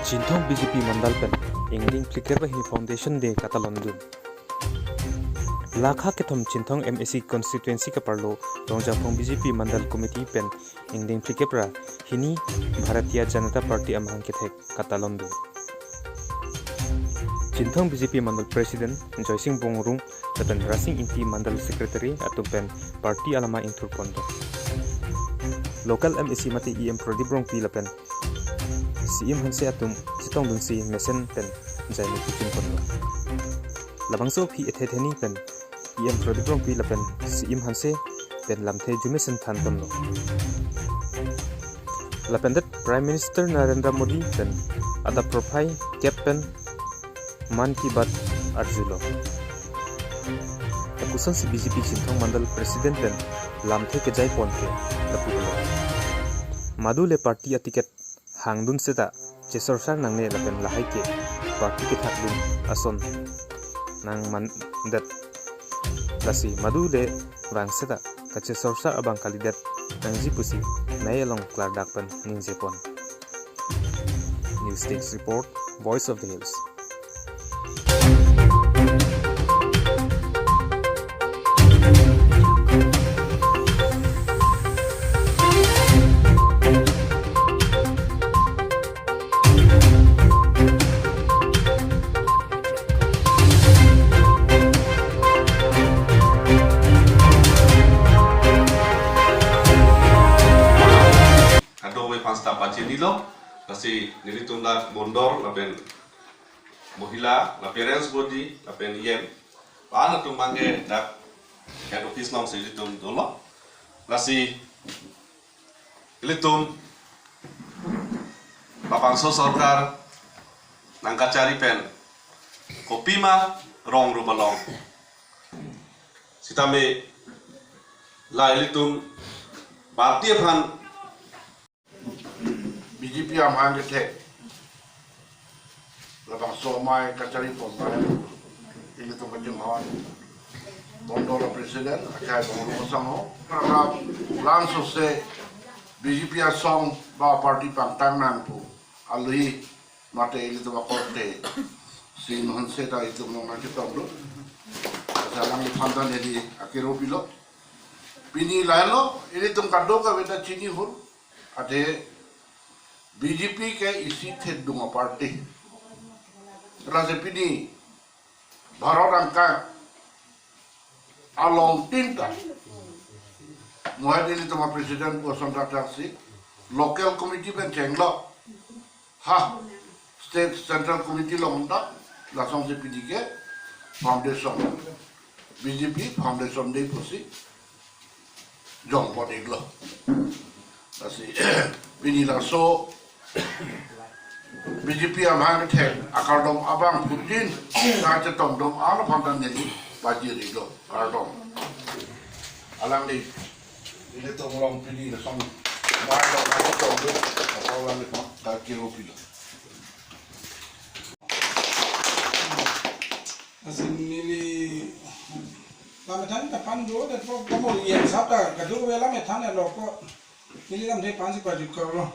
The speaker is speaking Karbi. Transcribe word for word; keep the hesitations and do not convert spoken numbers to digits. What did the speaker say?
Chinthong B J P Mandal pen ingdeng phlikep ra hini Foundation Day katalon dun. Lakha kethom Chinthong M A C constituency kaparlo Rongjaphong B J P Mandal Committee pen ingdeng phlikep ra hini Bharatiya Janata Party amahang kethek katalon dun. Chinthong B J P Mandal President Joysing Bongrung lapen Rasing Ingti Mandal Secretary atum pen party alama ingthurpon dun. Local M A C mate E M Pradip Rongpi lapen C E M Hanse atum chetongdunsi mesen pen jaini kichinpon dun. Labangso aphi ethe theni pen E M Pradip Rongpi lapen C E M Hanse pen lamthe arjumesen thanpon dun. Lapen det Prime Minister Narendra Modi pen adap prophai kep pen Mann Ki Baat arjulo. Lapuson si B J P Chinthong Mandal President pen lamthe kejai pon ke lapu dolo. Madu le party aticket hangdun seta chesorsar nangne lapen lahai ke party kethak dun ason nangmandet. Lasi madu le vang seta kachesorsar abang kalidet nangji pusi nai along klardak pen ningjepon. News Desk Report, Voice of the Hills. Kadokave aphan seta pachinilo, lasi nelitum dak bondor lapen mohila, la parents body, lapen yen, pan atum abangke dak head office alongsi ilitum dolo. Lasi ilitum labangso sorkar nangkachari pen kopima rong ru balong. Sitame la ilitum party aphan B J P amahang kethek labangso amei kachari pon pen ilitum kachinghon bondor a-president akhai Bongrung asangho. Para langsose B J P asong ba party pangtang nang pu alui mate ilitum akorte C E M Hanse ta ilitum along nangchetonglo. Alangliphan ta neli akero pilo. Pini lahelo, ilitum kadokave ta chini hur. Athe B J P ke isi thedung a-party. Lasi pini Bharat angka along tinta. Muhai ilitum a-president pu ason thakthak si local committee pen chenglo. Ha, state central committee along ta, lasonsi pini ke foundation, B J P Foundation Day pusi jong pon iklo. Lasi pini laso B J P amahang kethek akardom abangphutin kachetongdun aphan ta neli pajir iklo, kardom. Alangli ilitum along pini lason mai along kachetongdun, alangliphan ta kero pilo. Lasi neli lam ethan ta pan do, det po kamu yen sap ta kadokave lam ethan lo ko. Neli lamthe aphansi pajut karlo.